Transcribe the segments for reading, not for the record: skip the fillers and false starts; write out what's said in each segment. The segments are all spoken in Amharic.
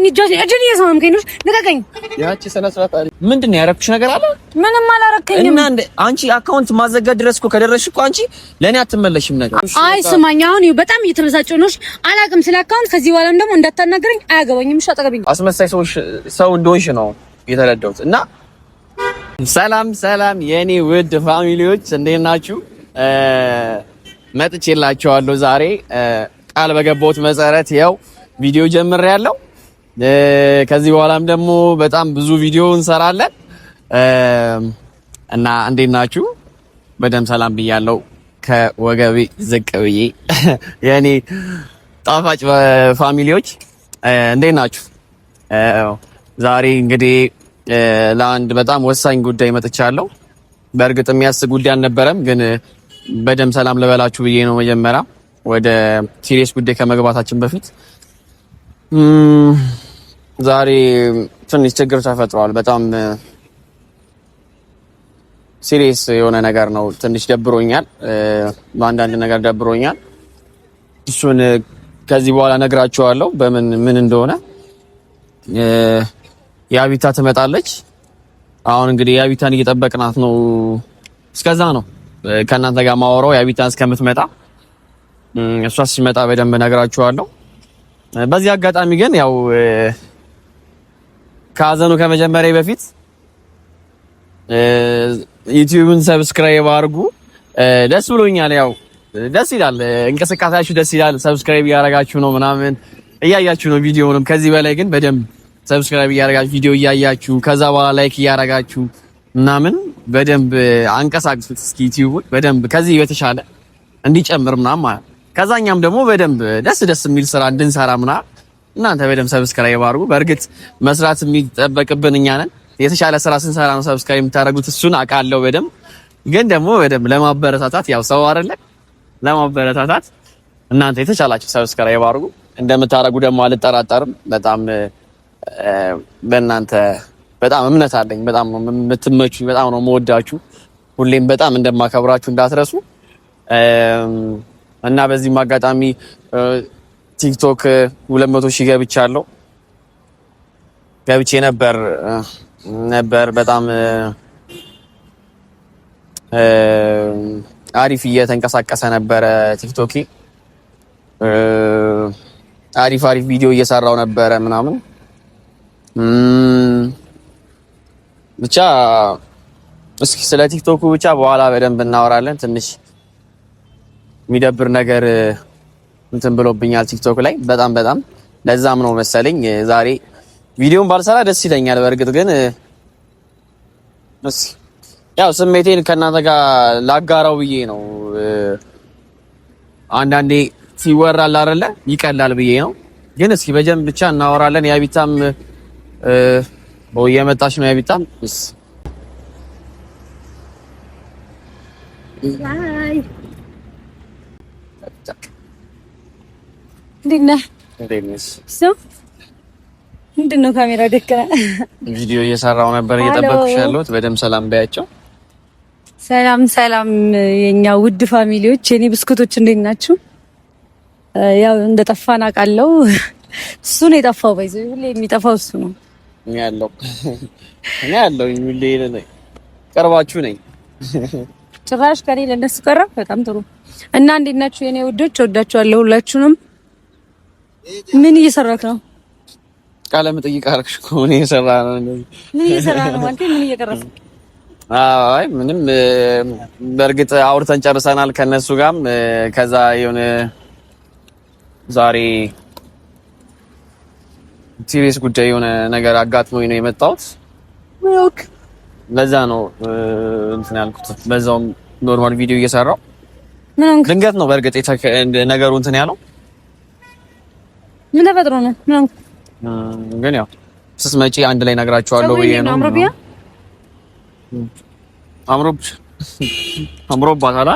ልቀቀኝ! እጄን እየሳምከኝ ነው። ልቀቀኝ! ያቺ ስነ ስርዓት አለ። ምንድን ነው ያረኩሽ ነገር አለ? ምንም አላረከኝም። እና እንደ አንቺ account ማዘጋት ድረስ እኮ ከደረስሽ እኮ አንቺ ለእኔ አትመለሽም ነገር። አይ ስማኝ፣ አሁን በጣም እየተበሳጨሁ ነው። አላውቅም ስለ account። ከዚህ በኋላም ደግሞ እንዳታናገረኝ፣ አያገባኝም። እሺ አጠገበኝ። አስመሳይ ሰዎች ሰው እንደሆንሽ ነው የተረዳሁት። እና ሰላም ሰላም፣ የኔ ውድ family ዎች እንዴት ናችሁ? መጥቼላችኋለሁ ዛሬ ቃል በገባሁት መሰረት ያው ቪዲዮ ጀምሬያለሁ። ከዚህ በኋላም ደግሞ በጣም ብዙ ቪዲዮ እንሰራለን እና እንዴት ናችሁ? በደምብ ሰላም ብያለሁ። ከወገቤ ዝቅ ብዬ የኔ ጣፋጭ family ዎች እንዴት ናችሁ? ዛሬ እንግዲህ ለአንድ በጣም ወሳኝ ጉዳይ መጥቻለሁ። በእርግጥ የሚያስቅ ጉዳይ አልነበረም፣ ግን በደምብ ሰላም ልበላችሁ ብዬ ነው መጀመሪያ ወደ serious ጉዳይ ከመግባታችን በፊት። ዛሬ ትንሽ ችግር ተፈጥሯል። በጣም serious የሆነ ነገር ነው። ትንሽ ደብሮኛል፣ በአንዳንድ ነገር ደብሮኛል። እሱን ከዚህ በኋላ ነግራችኋለሁ በምን ምን እንደሆነ። የአቢታ ትመጣለች። አሁን እንግዲህ የአቢታን እየጠበቅናት ነው። እስከዛ ነው ከእናንተ ጋር ማወራው የአቢታን እስከምትመጣ። እሷ ሲመጣ በደንብ ነግራችኋለሁ። በዚህ አጋጣሚ ግን ያው ከሀዘኑ ከመጀመሪያ በፊት ዩቲዩብን subscribe አድርጉ። ደስ ብሎኛል። ያው ደስ ይላል፣ እንቅስቃሴያችሁ ደስ ይላል። subscribe እያደረጋችሁ ነው ምናምን እያያችሁ ነው ቪዲዮውንም። ከዚህ በላይ ግን በደንብ subscribe እያደረጋችሁ ቪዲዮ እያያችሁ ከዛ በኋላ like እያደረጋችሁ ምናምን በደንብ አንቀሳቅሱት እስኪ ዩቲዩብን በደንብ ከዚህ በተሻለ እንዲጨምር ምናምን ማለት ከዛኛም ደግሞ በደንብ ደስ ደስ የሚል ስራ እንድንሰራ ምናምን እናንተ በደንብ subscribe አድርጉ። በእርግጥ መስራት የሚጠበቅብን እኛ ነን። የተሻለ ስራ ስንሰራ ነው subscribe የምታደርጉት፣ እሱን አውቃለሁ በደንብ። ግን ደግሞ በደንብ ለማበረታታት ያው ሰው አይደለ ለማበረታታት እናንተ የተቻላችሁ subscribe አድርጉ። እንደምታደርጉ ደግሞ አልጠራጠርም። በጣም በእናንተ በጣም እምነት አለኝ። በጣም ነው የምትመቹኝ፣ በጣም ነው የምወዳችሁ። ሁሌም በጣም እንደማከብራችሁ እንዳትረሱ። እና በዚህም አጋጣሚ ቲክቶክ 200 ሺህ ገብቻለሁ። ገብቼ ነበር በጣም አሪፍ እየተንቀሳቀሰ ነበረ ቲክቶኬ። አሪፍ አሪፍ ቪዲዮ እየሰራው ነበረ ምናምን። ብቻ እስኪ ስለ ቲክቶኩ ብቻ በኋላ በደንብ እናወራለን። ትንሽ የሚደብር ነገር እንትን ብሎብኛል ቲክቶክ ላይ በጣም በጣም። ለዛም ነው መሰለኝ ዛሬ ቪዲዮን ባልሰራ ደስ ይለኛል። በእርግጥ ግን እስኪ ያው ስሜቴን ከእናንተ ጋር ላጋራው ብዬ ነው። አንዳንዴ ሲወራል አይደለ ይቀላል ብዬ ነው። ግን እስኪ በጀንብ ብቻ እናወራለን። ያቢታም እየመጣች ነው። ያቢታም እንዴት ነህ? ምንድን ነው ካሜራ ደከመ። ቪዲዮ እየሰራው ነበር እየጠበቅኩሽ ያለሁት። በደምብ ሰላም በያቸው። ሰላም ሰላም፣ የኛ ውድ family ዎች፣ የኔ ብስኩቶች እንዴት ናችሁ? ያው እንደጠፋን አውቃለሁ። እሱ ነው የጠፋው። by the way ሁሌ የሚጠፋው እሱ ነው። እኔ ያለው እኔ ያለው ሁሌ ቀርባችሁ ነኝ። ጭራሽ ከኔ ለነሱ ቀረ። በጣም ጥሩ እና እንዴት ናችሁ የኔ ውዶች? ወዳችኋለሁ ሁላችሁንም። ምን እየሰራክ ነው? ቃለ መጠይቅ አደረግሽ እኮ። ምን እየሰራ ነው? ምን እየሰራ ነው ማለት ምን እየቀረጽክ? አይ ምንም። በእርግጥ አውርተን ጨርሰናል ከነሱ ጋርም። ከዛ የሆነ ዛሬ serious ጉዳይ የሆነ ነገር አጋጥሞኝ ነው የመጣሁት። ለዛ ነው እንትን ያልኩት። በዛውም normal ቪዲዮ እየሰራው ድንገት ነው በእርግጥ ነገሩ እንትን ያለው። ምን ተፈጥሮ ነው? ግን ያው ስትመጪ አንድ ላይ ነግራቸዋለሁ ብዬ ነው። አምሮብሽ አምሮባታል።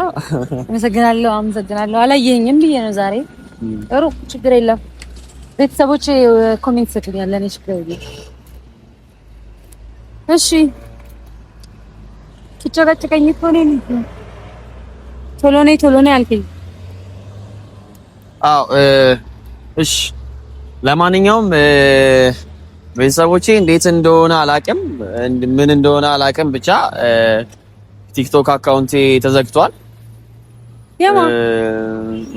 አመሰግናለሁ፣ አመሰግናለሁ። አላየኸኝም ብዬ ነው ዛሬ። ጥሩ ችግር የለም። ቤተሰቦች comment ሰጡኛል። እኔ ችግር የለም። እሺ ትጨቀጭቀኝ እኮ ነው። ቶሎ ነይ ቶሎ ነይ አልከኝ። አዎ እሺ። ለማንኛውም ቤተሰቦቼ እንዴት እንደሆነ አላቅም፣ ምን እንደሆነ አላቅም። ብቻ ቲክቶክ account ኤ ተዘግቷል።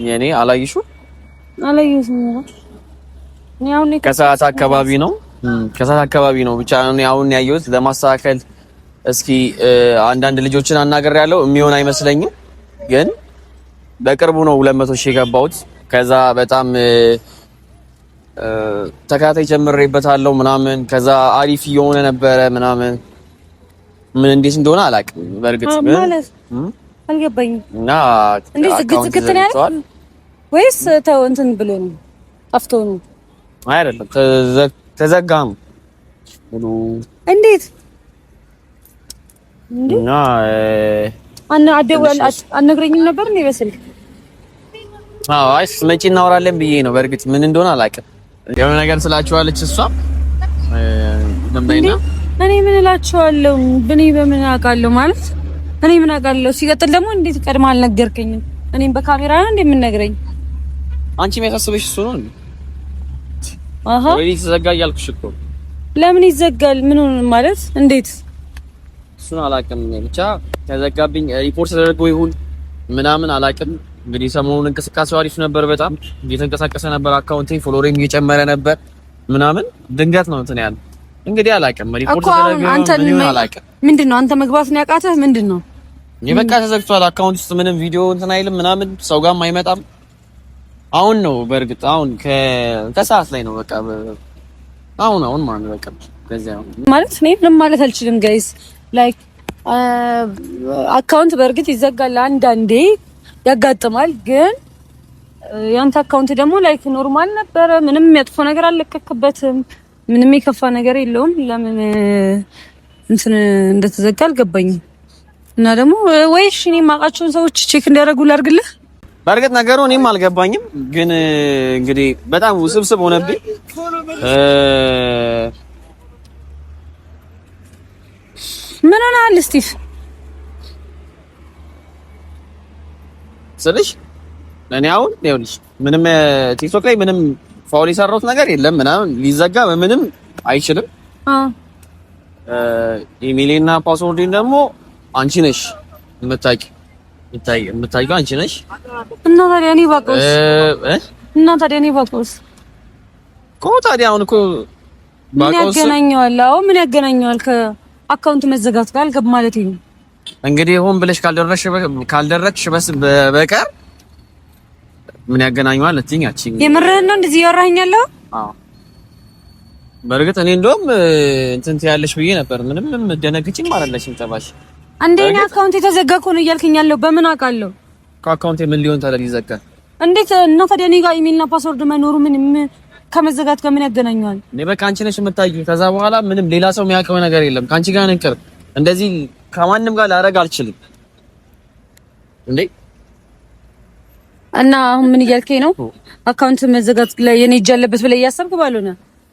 የኔ አላየሽው? አላየሁትም። ከሰዓት አካባቢ ነው፣ ከሰዓት አካባቢ ነው። ብቻ እኔ አሁን ያየሁት ለማስተካከል እስኪ አንዳንድ ልጆችን አናግሬያለሁ። የሚሆን አይመስለኝም፣ ግን በቅርቡ ነው 200 ሺህ የገባሁት። ከዛ በጣም ተከታታይ ጀምሬበታለሁ ምናምን። ከዛ አሪፍ እየሆነ ነበረ ምናምን። ምን እንዴት እንደሆነ አላውቅም። በእርግጥ ማለት አልገባኝም። እና እንዴት ዝግት ነው ያለው ወይስ ተው እንትን ብሎ ነው ጠፍቶ ነው? አይደለም ተዘጋ ነው ሙሉ። እንዴት እና አና አደወል አልነግረኝም ነበር እንዴ በስልክ? አዎ አይ ስትመጪ እናወራለን ብዬ ነው። በእርግጥ ምን እንደሆነ አላውቅም። የሆነ ነገር ስላችኋለች እሷ ደምዳይና እኔ ምን እላችኋለሁ? እኔ በምን አውቃለሁ ማለት እኔ ምን አውቃለሁ? ሲቀጥል ደግሞ እንዴት ቀድማ አልነገርከኝም? እኔም በካሜራ ነው እንዴ የምነግረኝ? አንቺ የሚያሳስበሽ እሱ ነው እንዴ? አሃ ወይ ተዘጋ እያልኩሽ እኮ። ለምን ይዘጋል? ምን ሆነ ማለት እንዴት? እሱን አላውቅም። ብቻ ተዘጋብኝ። ሪፖርት ተደርጎ ይሁን ምናምን አላውቅም። እንግዲህ ሰሞኑን እንቅስቃሴው አሪፍ ነበር፣ በጣም እየተንቀሳቀሰ ነበር። account ኤ follower ኤም እየጨመረ ነበር ምናምን። ድንገት ነው እንትን ያለ እንግዲህ አላውቅም። ሪፖርት ተደርጎ አንተ ምን አላውቅም። ምንድን ነው አንተ መግባት ነው ያቃተህ? ምንድን ነው በቃ ተዘግቷል። account ውስጥ ምንም ቪዲዮ እንትን አይልም ምናምን፣ ሰው ጋርም አይመጣም። አሁን ነው በእርግጥ አሁን ከሰዓት ላይ ነው በቃ አሁን አሁን ማለት ነው በቃ ከዚያ ማለት እኔ ምንም ማለት አልችልም guys። Like account በእርግጥ ይዘጋል አንዳንዴ ያጋጥማል። ግን ያንተ account ደግሞ like normal ነበረ። ምንም መጥፎ ነገር አልለቀክበትም። ምንም የከፋ ነገር የለውም። ለምን እንትን እንደተዘጋ አልገባኝም። እና ደግሞ ወይ እሺ እኔ የማውቃቸውን ሰዎች check እንዲያደርጉ ላድርግልህ። በእርግጥ ነገሩ እኔም አልገባኝም፣ ግን እንግዲህ በጣም ውስብስብ ሆነብኝ። ምን ሆነሃል ስቲቭ? ስልሽ እኔ አሁን ይኸውልሽ ምንም ቲክቶክ ላይ ምንም foul የሰራሁት ነገር የለም ምናምን ሊዘጋ በምንም አይችልም። ኢሜይሌና password ኤን ደግሞ አንቺ ነሽ የምታውቂው የምታውቂው አንቺ ነሽ። እና ታዲያ እኔ ባውቀውስ? እና ታዲያ እኔ ባውቀውስ እኮ ታዲያ አሁን እኮ ምን ያገናኘዋል? አዎ ምን ያገናኘዋል ከ account መዘጋት ጋር አልገብ ማለት ነው። እንግዲህ ሆን ብለሽ ካልደረግሽ በስ በቀር ምን ያገናኘዋል? እትኝ አቺኝ የምርህን ነው እንደዚህ እያወራኸኝ ያለው? አዎ በእርግጥ እኔ እንደውም እንትን ትያለሽ ብዬ ነበር። ምንም ደነግጭም አይደለሽም ጭራሽ። እንዴ እኔ account የተዘጋ እኮ ነው እያልከኝ ያለው በምን አውቃለሁ? ከ account ኤ ምን ሊሆን ታዲያ ሊዘጋል? እንዴት እና ታዲያ እኔ ጋር ኢሜልና password መኖሩ ምን ከመዘጋት ጋር ምን ያገናኘዋል? እኔ በቃ አንቺ ነሽ የምታውቂው። ከዛ በኋላ ምንም ሌላ ሰው የሚያውቀው ነገር የለም። ከአንቺ ጋር ነን ቅርብ። እንደዚህ ከማንም ጋር ላደርግ አልችልም። እንዴ እና አሁን ምን እያልከኝ ነው? account መዘጋት ላይ የኔ እጅ አለበት ብለህ እያሰብክ ባልሆነ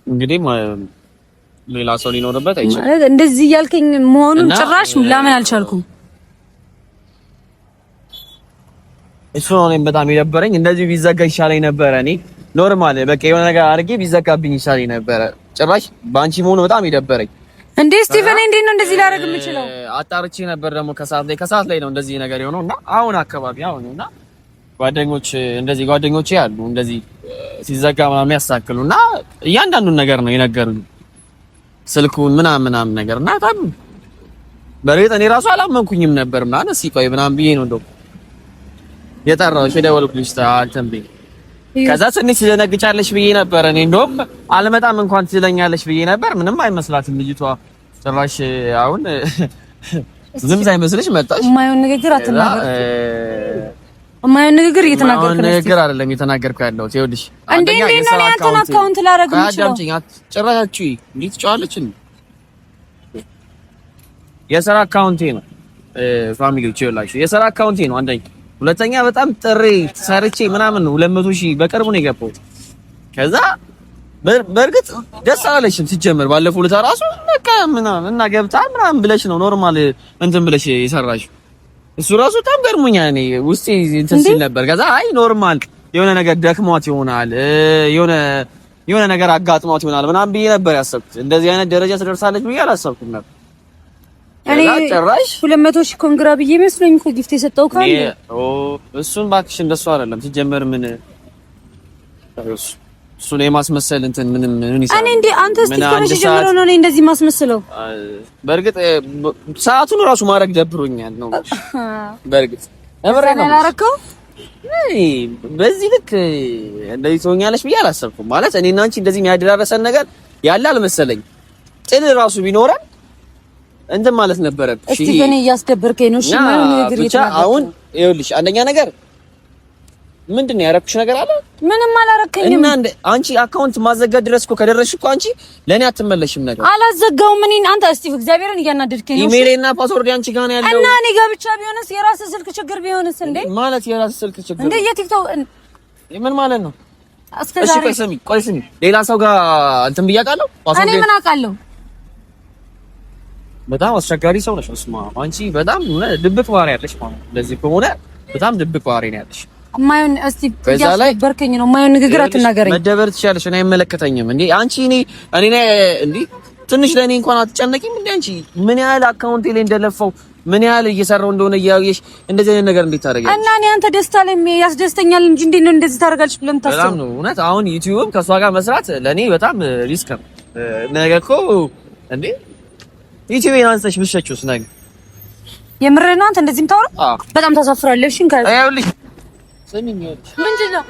እንግዲህ ሌላ ሰው ሊኖርበት አይችልም። ማለት እንደዚህ እያልከኝ መሆኑን ጭራሽ ላምን አልቻልኩም። እሱ ነው እኔም በጣም የደበረኝ። እንደዚህ ቢዘጋ ይሻለኝ ነበረ። እኔ normal በቃ የሆነ ነገር አድርጌ ቢዘጋብኝ ይሻለኝ ነበረ። ጭራሽ በአንቺ መሆኑ በጣም የደበረኝ። እንዴ ስቲቨን፣ እንዴት ነው እንደዚህ ላደርግ የምችለው? አጣርቼ ነበር ደግሞ ከሰዓት ላይ ነው እንደዚህ ነገር የሆነው እና አሁን አካባቢ አሁን እና ጓደኞች እንደዚህ ጓደኞቼ አሉ እንደዚህ ሲዘጋ ምናምን ያስተካክሉ እና እያንዳንዱን ነገር ነው የነገሩኝ፣ ስልኩን ምናምን ምናምን ነገር እና በጣም በእርግጥ እኔ ራሱ አላመንኩኝም ነበር ምናምን እስኪ ቆይ ምናምን ብዬ ነው እንደው የጠራሁሽ የደወልኩልሽ እንትን ብዬ ከዛ ትንሽ ትደነግጫለሽ ብዬ ነበር። እኔ እንደውም አልመጣም እንኳን ትለኛለሽ ብዬ ነበር። ምንም አይመስላትም ልጅቷ ጭራሽ አሁን ዝም ሳይመስልሽ መጣሽ። የማይሆን ንግግር አትናገር። የማይሆን ንግግር እየተናገርክ ነው። ንግግር አይደለም እየተናገርኩ ያለሁት። ይኸውልሽ እንዴ እንዴ ነው ያንተን account ላደርግ የምችለው? አዳምጪኝ። ጭራሽ እንዴት ትጫዋለች? የስራ account ኤ ነው family ዎች፣ ይኸውላችሁ የስራ account ኤ ነው አንደኛ። ሁለተኛ በጣም ጥሬ ሰርቼ ምናምን ነው 200 ሺህ በቅርቡ ነው የገባሁት። ከዛ በእርግጥ ደስ አላለሽም ሲጀመር። ባለፈው ዕለት ራሱ በቃ ምናምን እና ገብታ ምናምን ብለሽ ነው normal እንትን ብለሽ የሰራሽው። እሱ ራሱ በጣም ገርሞኛል። እኔ ውስጤ እንትን ሲል ነበር። ከዛ አይ normal የሆነ ነገር ደክሟት ይሆናል የሆነ የሆነ ነገር አጋጥሟት ይሆናል ምናምን ብዬ ነበር ያሰብኩት። እንደዚህ አይነት ደረጃ ትደርሳለች ብዬ አላሰብኩም ነበር። እኔ ጭራሽ 200 ሺህ congra ብዬ መስሎኝ እኮ gift የሰጠው ካለ እሱን እባክሽ፣ እንደሱ አይደለም ሲጀመር ምን እሱን የማስመሰል እንትን ምንም ምን ይሰራል? እኔ እንዴ አንተ እስቲ ከመቼ ጀምሮ ነው እኔ እንደዚህ ማስመስለው? በእርግጥ ሰዓቱን እራሱ ማድረግ ደብሮኛል ነው። በእርግጥ እምሬ ነው ያላረከው። በዚህ ልክ እንደዚህ ትሆኛለሽ ብዬ አላሰብኩም። ማለት እኔና አንቺ እንደዚህ የሚያደራረሰን ነገር ያለ አልመሰለኝ። ጥል እራሱ ቢኖረን እንትን ማለት ነበረብሽ። እስቲ እኔ እያስደበርከኝ ነው። እሺ ምን ነገር ብቻ አሁን ይኸውልሽ፣ አንደኛ ነገር ምንድን ነው ያረኩሽ ነገር አለ? ምንም አላረከኝም። እና አንቺ account ማዘጋት ድረስ እኮ ከደረስሽ እኮ አንቺ ለእኔ አትመለሽም። ነገር አላዘጋውም። እኔን አንተ እስቲ እግዚአብሔርን እያናደድከኝ ነው። ኢሜይሌ እና password አንቺ ጋር ነው ያለው። እና እኔ ጋር ብቻ ቢሆንስ የራስህ ስልክ ችግር ቢሆንስ? እንዴ ማለት የራስህ ስልክ ችግር እንዴ የቲክቶክ ምን ማለት ነው? እሺ ቆይ ስሚ፣ ቆይ ስሚ፣ ሌላ ሰው ጋር እንትን ብዬሽ አውቃለሁ። እኔ ምን አውቃለሁ? በጣም አስቸጋሪ ሰው ነሽ። እስማ አንቺ በጣም ድብቅ ባህሪ ያለሽ ማለት ነው። እንደዚህ ከሆነ በጣም ድብቅ ባህሪ ነው ያለሽ። ማየን እስቲ እያስደበርከኝ ነው። ማየን ንግግር አትናገረኝ። መደበር ትችያለሽ። እኔ አይመለከተኝም። እንዴ አንቺ እኔ እኔ እንዴ ትንሽ ለእኔ እንኳን አትጨነቂም እንዴ? አንቺ ምን ያህል account ኤ ላይ እንደለፋው ምን ያህል እየሰራው እንደሆነ እያየሽ እንደዚህ አይነት ነገር እንዴት ታደርጊያለሽ? እና እኔ አንተ ደስታ ላይ ያስደስተኛል እንጂ እንዴት ነው እንደዚህ ታደርጋለሽ ብለህ የምታስበው? በጣም ነው እውነት። አሁን ዩቲዩብም ከእሷ ጋር መስራት ለእኔ በጣም risk ነው። ነገ እኮ እንዴ ዩቲዩብን አንስተሽ ብትሸጪውስ ነገ? የምርህን ነው አንተ እንደዚህ የምታወራው? በጣም ታሳፍራለህ። እሺ እንካ ይኸውልሽ፣ ስሚኝ፣ ይኸውልሽ፣ ምንድን ነው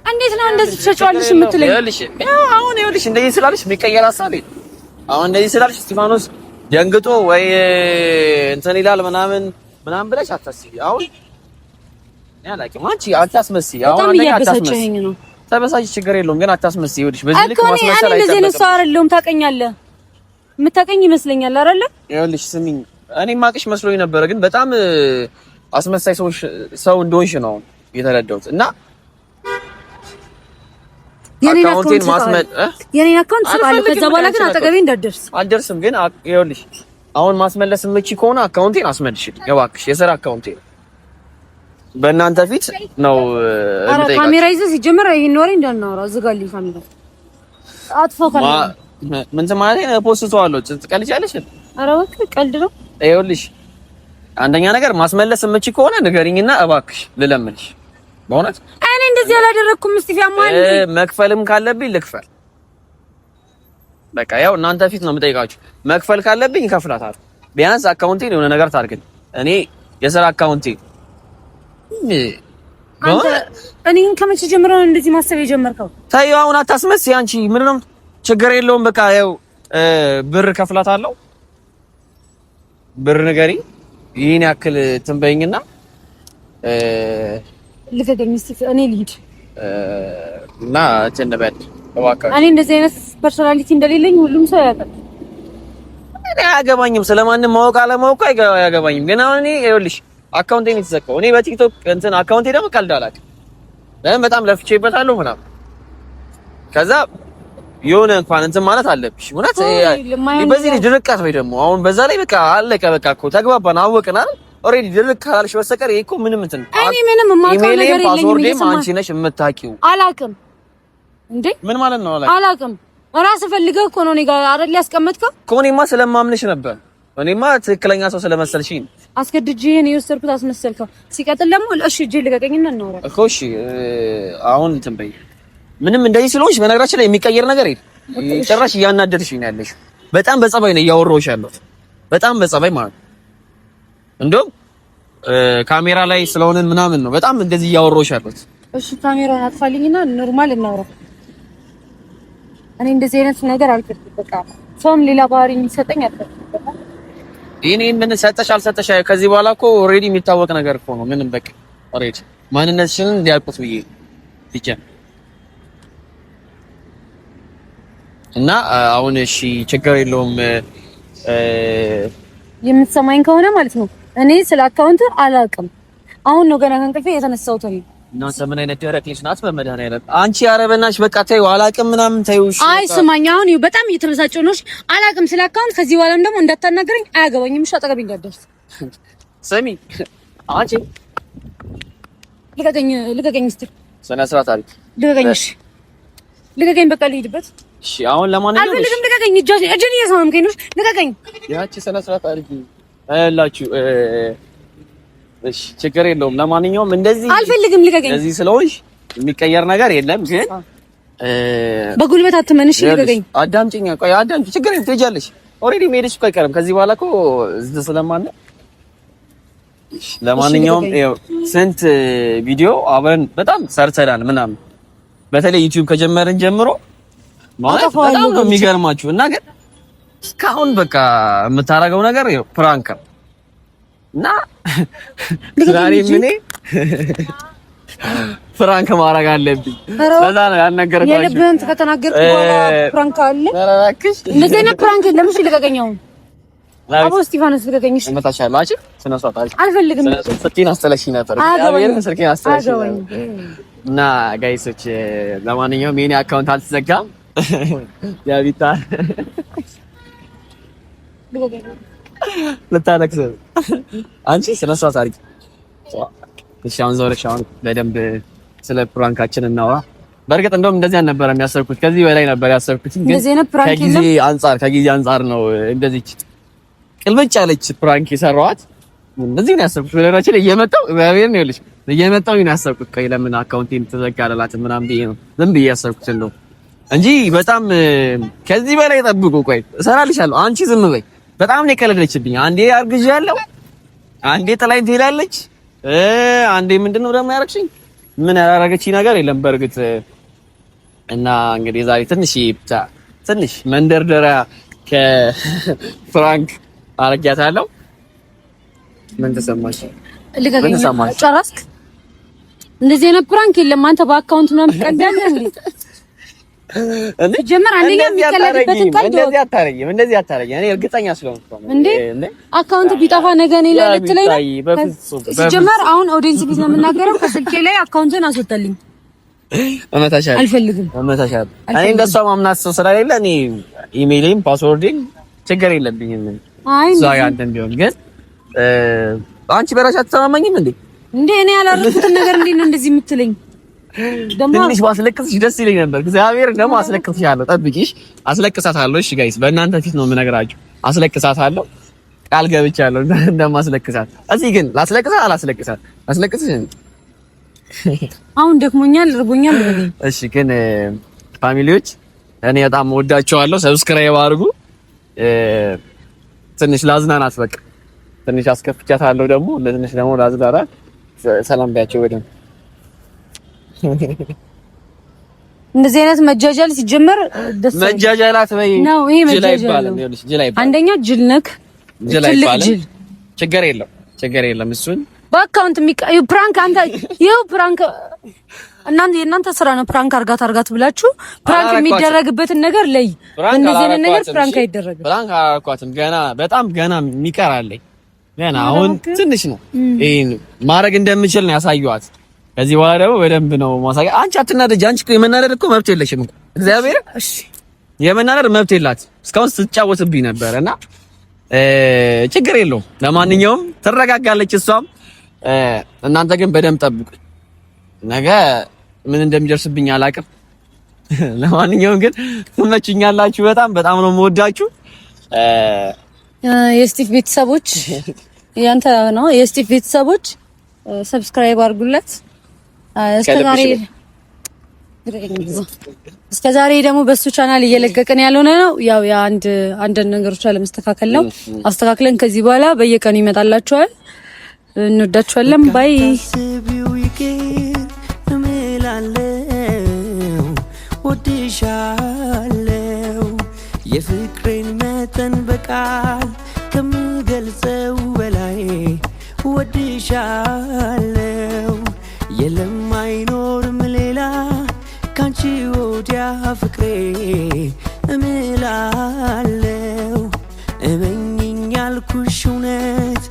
እንዴት ነው እንደዚህ ትሸጪዋለሽ የምትለኝ? ይኸውልሽ፣ አሁን ይኸውልሽ እንደዚህ ስላልሽ የሚቀየር ሀሳብ የለም። አሁን እንደዚህ ስላልሽ እስጢፋኖስ ደንግጦ ወይ እንትን ይላል ምናምን ምናምን ብለሽ አታስቢ። አሁን እኔ አላውቅም፣ አንቺ አታስመስይ። አሁን በጣም እያበሳጨኸኝ ነው። ተበሳጭ፣ ችግር የለውም ግን አታስመስይ። ይኸውልሽ በዚህ ልክ ማስመሰል አይጠበቅም። እኔ እንደዚህ አይነት ሰው አይደለሁም። ታውቀኛለህ፣ የምታውቀኝ ይመስለኛል አይደለ? ይኸውልሽ ስሚኝ፣ እኔ የማውቅሽ መስሎኝ ነበረ፣ ግን በጣም አስመሳይ ሰው እንደሆንሽ ነው የተረዳሁት። እና account ኤን የኔን account ስጣለሁ። ከዛ በኋላ ግን አጠገቤ እንዳትደርስ። አልደርስም። ግን ይኸውልሽ አሁን ማስመለስ የምችይ ከሆነ account ኤን አስመልሽልኝ እባክሽ። የስራ account ኤ በእናንተ ፊት ነው። ኧረ ካሜራ ይዘህ ሲጀመር ይሄን ወሬ እንዳናወራ ዝጋልኝ። ካሜራ አጥፋው። ካሜራ ምን ማለት ነው? post ተዋለሁ። ትቀልጃለሽ? ኧረ እባክህ ቀልድ ነው። ይኸውልሽ አንደኛ ነገር ማስመለስ የምችይ ከሆነ ንገሪኝና እባክሽ ልለምንሽ። በእውነት እኔ እንደዚህ አላደረኩም። እስቲ ያማል መክፈልም ካለብኝ ልክፈል። በቃ ያው እናንተ ፊት ነው የምጠይቃችሁ። መክፈል ካለብኝ እከፍላታለሁ። ቢያንስ account ኤን የሆነ ነገር ታድርግልኝ። እኔ የስራ account ኤ እኔን ከመቼ ጀምሮ ነው እንደዚህ ማሰብ የጀመርከው? ተይው አሁን አታስመስይ። አንቺ ምንድን ነው ችግር የለውም። በቃ ያው ብር ከፍላታለሁ። ብር ንገሪኝ፣ ይህን ያክል ትንበይኝና ልቀቀኝ እስኪ እኔ ልሂድ እና እንትን እንበል እባክህ። እኔ እንደዚህ አይነት personality እንደሌለኝ ሁሉም ሰው ያውቃል። እኔ አያገባኝም፣ ስለማንም ማወቅ አለማወቅ አያገባኝም። ግን አሁን እኔ ይኸውልሽ account ኤን የተዘጋው እኔ በቲክቶክ እንትን account ኤ ደግሞ ቀልድ አላውቅም። ለምን በጣም ለፍቼበታለሁ ምናምን ከዛ የሆነ እንኳን እንትን ማለት አለብሽ። እውነት በዚህ ላይ ድርቀት ወይ ደግሞ አሁን በዛ ላይ በቃ አለቀ። በቃ እኮ ተግባባን፣ አወቅን አይደል? already ድርቅ ካላልሽ በስተቀር ይሄ እኮ ምንም እንትን እኔ ምንም የማውቀው ነገር የለኝም። password ኤም አንቺ ነሽ የምታውቂው። አላውቅም እንዴ ምን ማለት ነው? አላውቅም። እራስህ ፈልገህ እኮ ነው እኔ ጋር አይደል ያስቀመጥከው እኮ። እኔማ ስለማምንሽ ነበር። እኔማ ትክክለኛ ሰው ስለመሰልሽኝ አስገድጄ ነው የወሰድኩት፣ አስመሰልከው። ሲቀጥል ደግሞ እሺ እጄ ልቀቀኝና እናወራ እኮ። እሺ አሁን እንትን በይ። ምንም እንደዚህ ስለሆንሽ በነገራችን ላይ የሚቀየር ነገር የለም። ጭራሽ እያናደድሽኝ ነው ያለሽው። በጣም በጸባይ ነው እያወራሁሽ ያለሁት፣ በጣም በጸባይ ማለት ነው። እንደውም ካሜራ ላይ ስለሆነን ምናምን ነው በጣም እንደዚህ እያወራሁሽ ያለሁት። እሺ ካሜራውን አጥፋልኝና normal እናውራ። እኔ እንደዚህ አይነት ነገር አልፈልግም። በቃ ሰውም ሌላ ባህሪ የሚሰጠኝ አልፈልግም። ይሄን ምን ሰጠሽ አልሰጠሽ፣ ከዚህ በኋላ እኮ already የሚታወቅ ነገር እኮ ነው። ምንም በቃ already ማንነትሽን እንዲያውቁት ብዬ ብቻ እና አሁን እሺ ችግር የለውም። የምትሰማኝ ከሆነ ማለት ነው እኔ ስለ account አላውቅም። አሁን ነው ገና ከእንቅልፌ የተነሳሁት። እኔ እናንተ ምን አይነት ደረቅ ልጅ ናት? በመድኃኒዓለም አንቺ ኧረ በእናትሽ በቃ ተይው፣ አላውቅም ምናምን ተይው። እሺ አይ ስማኝ፣ አሁን ይኸው በጣም እየተበሳጨሁ ነው። እሺ አላውቅም ስለ account፣ ከዚህ በኋላም ደግሞ እንዳታናገረኝ፣ አያገባኝም። እሺ አጠገቤ እንዳትደርስ። ስሚ አንቺ ልቀቀኝ፣ ልቀቀኝ፣ እስኪ ስነ ስርዓት አድርጊ፣ ልቀቀኝ። እሺ ልቀቀኝ፣ በቃ ልሂድበት። እሺ አሁን ለማንኛውም አልፈልግም፣ ልቀቀኝ። እጄን እያስማምከኝ ነው። ልቀቀኝ። ያቺ ስነ ስርዓት አድርጊ እላችሁ። እሺ ችግር የለውም። ለማንኛውም እንደዚህ አልፈልግም፣ ልቀቀኝ። እንደዚህ ስለሆንሽ የሚቀየር ነገር የለም ግን በጉልበት አትመንሽ። ልቀቀኝ። አዳምጪኝ፣ ቆይ አዳምጪኝ። ችግር የለም ትሄጃለሽ። Already መሄድሽ እኮ አይቀርም ከዚህ በኋላ እኮ እዚህ ስለማለ። ለማንኛውም ይኸው ስንት ቪዲዮ አብረን በጣም ሰርተናል ምናምን፣ በተለይ ዩቲዩብ ከጀመርን ጀምሮ ማለት በጣም ነው የሚገርማችሁ። እና ግን እስካሁን በቃ የምታደርገው ነገር ይኸው prank ነው እና ዛሬ ምን prank ማድረግ አለብኝ። በዛ ነው ያልነገርኳችሁ። የልብህን ከተናገርኩ በኋላ prank አለ። ኧረ እባክሽ እንደዚህ አይነት prank የለም። እሺ ልቀቀኝ አሁን። አቦ እስጢፋኖስ ልቀቀኝ። እሺ እመታሻለሁ። አንቺ ስነ ስርዓት አድርጊ። አልፈልግም። ስልኬን አስጥለሽኝ ነበር። እግዚአብሔርን ስልኬን አስጥለሽኝ ነበር። እና guys ኦች ለማንኛውም የኔ account አልተዘጋም። ያቢታ ልታለቅስ አንቺ ስነ ስርዓት አድርጊ። እሺ አሁን ዘወርሽ። አሁን በደንብ ስለ prank ኣችን እናውራ። በእርግጥ እንደውም እንደዚህ አልነበረም ያሰብኩት፣ ከዚህ በላይ ነበር ያሰብኩት። ግን ከጊዜ አንጻር ከጊዜ አንጻር ነው እንደዚህ ቅልብጭ ያለች prank የሰራኋት። እንደዚህ ነው ያሰብኩት። በነገራችን ላይ እየመጣሁ እግዚአብሔር ነው ይኸውልሽ፣ እየመጣሁ ነው ያሰብኩት። ቆይ ለምን account ኤን ተዘጋ አላላትም ምናምን ብዬ ነው ዝም ብዬ ያሰብኩት እንደው እንጂ በጣም ከዚህ በላይ ጠብቁ። ቆይ እሰራልሻለሁ፣ አንቺ ዝም በይ። በጣም ነው የቀለደችብኝ። አንዴ አርግዣለሁ፣ አንዴ ጥላኝ ትሄዳለች፣ አንዴ ምንድነው ደግሞ ያደረግሽኝ? ምን ያላረገችኝ ነገር የለም በእርግጥ። እና እንግዲህ ዛሬ ትንሽ ብቻ ትንሽ መንደርደሪያ ከ prank አረጊያታለሁ። ምን ተሰማሽ? ምን ተሰማሽ? ጨረስክ? እንደዚህ አይነት prank የለም። አንተ በ account ምናምን ትቀልዳለህ እንዴ? ጀመር አንደኛ የሚቀለድበትን ቀልድ እንደዚህ አታረጊም፣ እንደዚህ አታረጊም። እኔ እርግጠኛ ስለሆንኩ ነው እንዴ። Account ቢጠፋ ነገ እኔ ላይ ልትለኝ ነው? ሲጀመር አሁን audience ፊት ነው የምናገረው። ከስልኬ ላይ አካውንትን አስወጣልኝ። እመታሻለሁ። አልፈልግም። እመታሻለሁ። እኔ እንደሷ ማምናት ሰው ስለሌለ እኔ email ኤም password ኤም ችግር የለብኝም። አይ እሷ ጋር እንትን ቢሆን ግን አንቺ በራስሽ አትተማመኝም እንዴ? እንዴ እኔ ያላረኩትን ነገር እንዴት ነው እንደዚህ የምትለኝ? ትንሽ ባስለቅስሽ ደስ ይለኝ ነበር። እግዚአብሔር ደግሞ አስለቅስሻለሁ፣ ጠብቂሽ፣ አስለቅሳታለሁ። እሺ guys፣ በእናንተ ፊት ነው የምነግራችሁ። አስለቅሳታለሁ፣ ቃል ገብቻለሁ እንደማስለቅሳት። እዚህ ግን ላስለቅሳት አላስለቅሳት አስለቅስሽ። አሁን ደክሞኛል፣ እርቦኛል። እሺ ግን family ዎች እኔ በጣም ወዳቸዋለሁ። Subscribe አድርጉ። ትንሽ ላዝናናት፣ በቃ ትንሽ አስከፍቻታለሁ። ደግሞ ለትንሽ ደግሞ ላዝናናት። ሰላም ቢያቸው በደንብ። እንደዚህ አይነት መጃጃል ሲጀመር ደስ መጃጃላት ወይ ነው ይሄ መጃጃል። አንደኛ ጅል ነክ ጅል አይባልም። ችግር የለም ችግር የለም። እሱን በ account የሚቀዩ prank አንተ ይኸው prank እናንተ የእናንተ ስራ ነው። Prank አርጋት አርጋት ብላችሁ prank የሚደረግበትን ነገር ለይ። እንደዚህ አይነት ነገር prank አይደረግም። Prank አላረኳትም። ገና በጣም ገና የሚቀር አለኝ። ገና አሁን ትንሽ ነው። ይሄን ማድረግ እንደምችል ነው ያሳየኋት። ከዚህ በኋላ ደግሞ በደንብ ነው ማሳያ። አንቺ አትናደጂ። አንቺ እኮ የመናደድ እኮ መብት የለሽም እኮ እግዚአብሔር። እሺ የመናደድ መብት የላት። እስካሁን ስትጫወትብኝ ነበር እና ችግር የለውም። ለማንኛውም ትረጋጋለች እሷም። እናንተ ግን በደንብ ጠብቁ። ነገ ምን እንደሚደርስብኝ አላቅም። ለማንኛውም ግን ትመቹኛላችሁ። በጣም በጣም ነው የምወዳችሁ። የስቲፍ ቤተሰቦች ያንተ ነው። የስቲፍ ቤተሰቦች subscribe አድርጉለት። እስከዛሬ ደግሞ በሱ ቻናል እየለቀቅን ያልሆነ ነው ያው የአንድ አንድ ነገሮች አለመስተካከል ነው። አስተካክለን ከዚህ በኋላ በየቀኑ ይመጣላችኋል። እንወዳችኋለን። Bye። ወድሻለው የፍቅሬን መጠን በቃል ከምገልጸው በላይ ወድሻለው። የለም አይኖርም ሌላ ካንቺ ወዲያ ፍቅሬ እምላለው። እመኝኝ ያልኩሽ እውነት